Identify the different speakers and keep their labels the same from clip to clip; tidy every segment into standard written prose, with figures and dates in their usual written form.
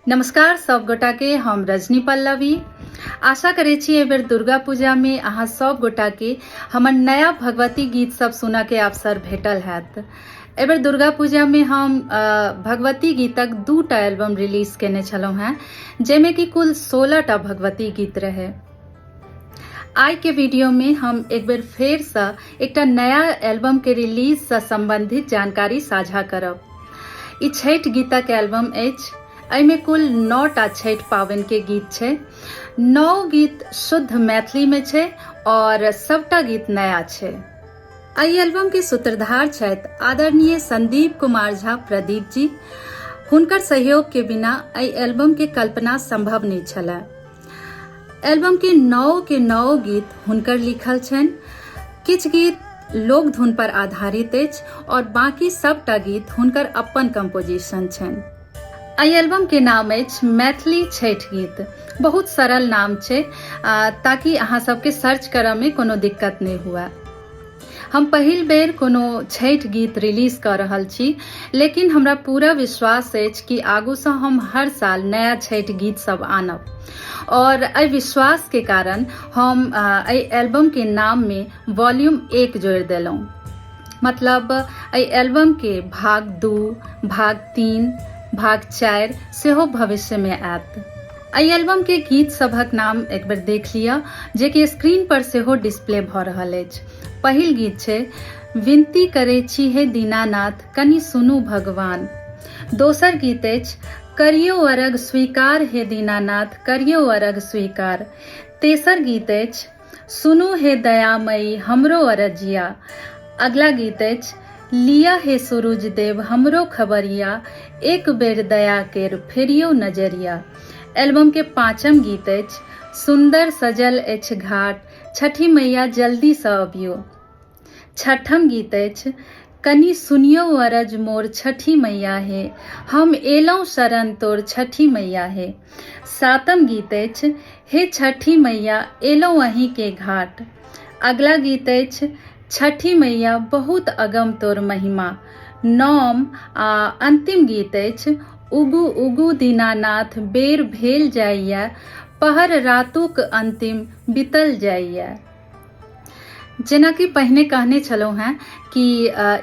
Speaker 1: नमस्कार सब गोटा के, हम रजनी पल्लवी। आशा करै छी एहि बेर दुर्गा पूजा में अहाँ सब गोटा के हमर नया भगवती गीत सब सुनऽ के अवसर भेटल हैत। एहि बेर दुर्गा पूजा में हम भगवती गीतक 2टा एल्बम रिलीज केने छलहुँ हेँ, जाहिमे कि कुल 16टा भगवती गीत रहे। आइ के वीडियो में हम एक बेर फेर सँ एकटा नया एल्बम के रिलीज सँ संबंधित जानकारी साझा करब। ई छठि गीतक एल्बम अछि। एहिमे कुल 9टा छठि पाबनि के गीत छै। 9 गीत शुद्ध मैथिली में छै और सबटा गीत नया छै। एहि एल्बम के सूत्रधार छथि आदरणीय संदीप कुमार झा प्रदीप जी। हुनकर सहयोग के बिना एहि एल्बम के कल्पना संभव नहि छलए। एल्बम के 9 के 9 गीत हुनकर लिखल छनि। किछु गीत लोक धुन पर आधारित अछि और बाकी सबटा गीत हुनकर अपन कंपोजिशन छनि। एहि एल्बम के नाम अछि मैथिली छठि गीत। बहुत सरल नाम छै ताकि अहाँ सबके सर्च करऽ में कोनो दिक्कत नहि हुए। हम पहिल बेर कोनो छठि गीत रिलीज कऽ रहल छी, लेकिन हमरा पूरा विश्वास अछि कि आगूसँ हम हर साल नया छठि गीत सब आनब और एहि विश्वास के कारण हम एहि एल्बम के नाम में वॉल्यूम 1 जोड़ि देलहुँ। मतलब एहि एल्बम के भाग 2, भाग 3, भाग 4 सेहो भविष्य में आयत। एहि एल्बम के गीत सभक नाम एक बेर देख लिअ, जे कि स्क्रीन पर सेहो डिस्प्ले भऽ रहल अछि। पहिल गीत छै विनती करै छी हे दीनानाथ कनि सुनू भगवान। दोसर गीत अछि करियो अर्घ स्वीकार हे दीनानाथ करियो अर्घ स्वीकार। तेसर गीत अछि सुनू हे दयामयी हमरो अरजिया। अगला गीत अछि लिअ हे सुरुज देव हमरो खबरिया एक बेर दया केर फेरियो नजरिया। एल्बम के 5म गीत अछि सुंदर सजल अछि घाट छठी मैया जल्दी सँ अबियो। 6ठम गीत अछि कनि सुनियो अरज मोर छठी मैया हे हम एलहुँ शरण तोर छठी मैया हे। 7म गीत अछि हे छठी मैया एलहुँ अहीं के घाट। अगला गीत अछि छठी मैया बहुत अगम तोर महिमा। 9म आ अंतिम गीत अछि उगू उगू दीनानाथ बेर भेल जाइए पहर रातुक अंतिम बीतल जाइए। जेनाकि पहिने कहने छलहुँ हेँ कि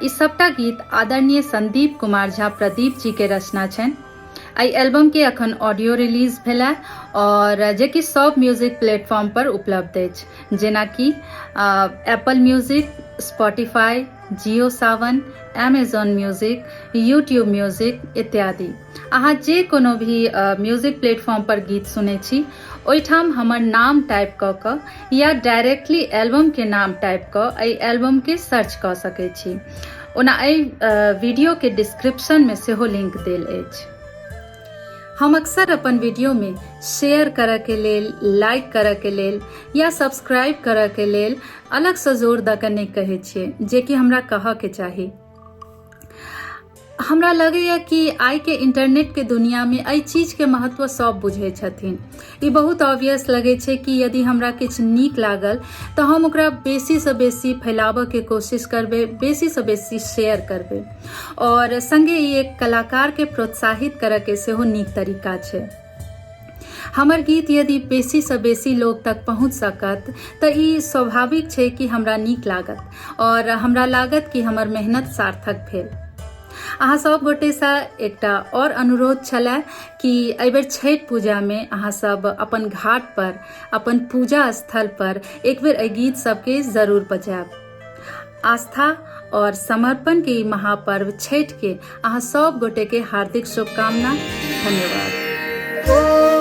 Speaker 1: ई सबटा गीत आदरणीय संदीप कुमार झा प्रदीप जी के रचना छनि। एहि एल्बम के अखन ऑडियो रिलीज भेल और जे कि सब म्यूजिक प्लेटफॉर्म पर उपलब्ध अछि, जेनाकि Apple music, Spotify, Jio Saavn, Amazon music, YouTube music इत्यादि। अहाँ जे कोनो भी म्यूजिक प्लेटफॉर्म पर गीत सुनै छी ओहिठाम हमर नाम टाइप कऽ कऽ या डायरेक्टली एल्बम के नाम टाइप कऽ एहि एल्बम के सर्च कऽ सकै छी। ओना एहि वीडियो के डिस्क्रिप्शन में सेहो लिंक देल अछि। हम अक्सर अपन वीडियो में शेयर करऽ के लेल, लाइक करऽ के लेल या सब्सक्राइब करऽ के लेल अलगसँ जोर दऽ कऽ नहि कहै छियै, जे कि हमरा कहऽ के चाही। हमरा लगैए कि आइके इंटरनेटके दुनियामे एहि चीजके महत्व सब बुझै छथिन। ई बहुत ऑब्वियस लगै छै कि यदि हमरा किछु नीक लागल तऽ हम ओकरा बेसीसँ बेसी फैलाबऽके कोशिश करबै, बेसीसँ बेसी शेयर करबै और सङ्गे ई एक कलाकारके प्रोत्साहित करऽके सेहो नीक तरीका छै। हमर गीत यदि बेसीसँ बेसी लोक तक पहुँच सकत तऽ ई स्वाभाविक छै कि हमरा नीक लागत और हमरा लागत कि हमर मेहनत सार्थक भेल। अहाँ सब गोटेसँ एकटा और अनुरोध छलए कि एहिबेर छठि पूजामे अहाँ सब अपन घाट पर, अपन पूजा स्थल पर एक बेर एहि गीत सबके जरूर बजायब। आस्था और समर्पण के ई महापर्व छठि के अहाँ सब गोटे के हार्दिक शुभकामना। धन्यवाद।